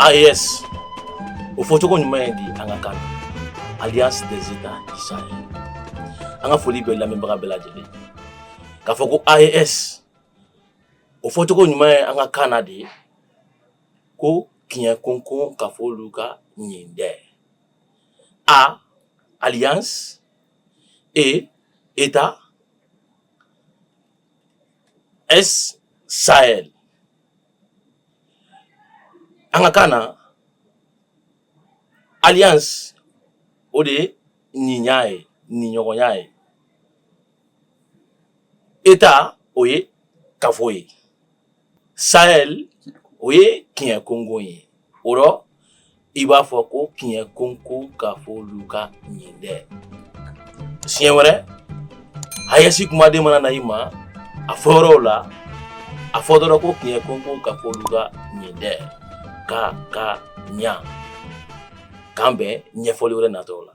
AES, o fɔcogo ɲuman ye di an ka kan na? Alliance des États du Sahel. An ka foli bɛ lamɛnbaga bɛɛ lajɛlen k'a fɔ ko AES, o fɔcogo ɲuman ye an ka kan na de ko kiɲɛ konkon ka fɔ olu ka ɲin dɛ. A, alliance, E, État, S, Sahel. An ka kan na, alliance, o de ye ɲinya ye, ɲiɲɔgɔnya ye. État, o ye kafo ye. Sahel, o ye kiɲɛ kongon ye. O rɔ, i b'a fɔ ko kiɲɛ konkon ka fɔ olu ka ɲin dɛ. Siɲɛ wɛrɛ, AES kumaden mana na i ma a fɔ yɔrɔw la, a fɔ dɔrɔn ko kiɲɛ konkon ka fɔ olu ka ɲin dɛ, ka ɲa. K'an bɛn ɲɛfɔli wɛrɛ natɔw la.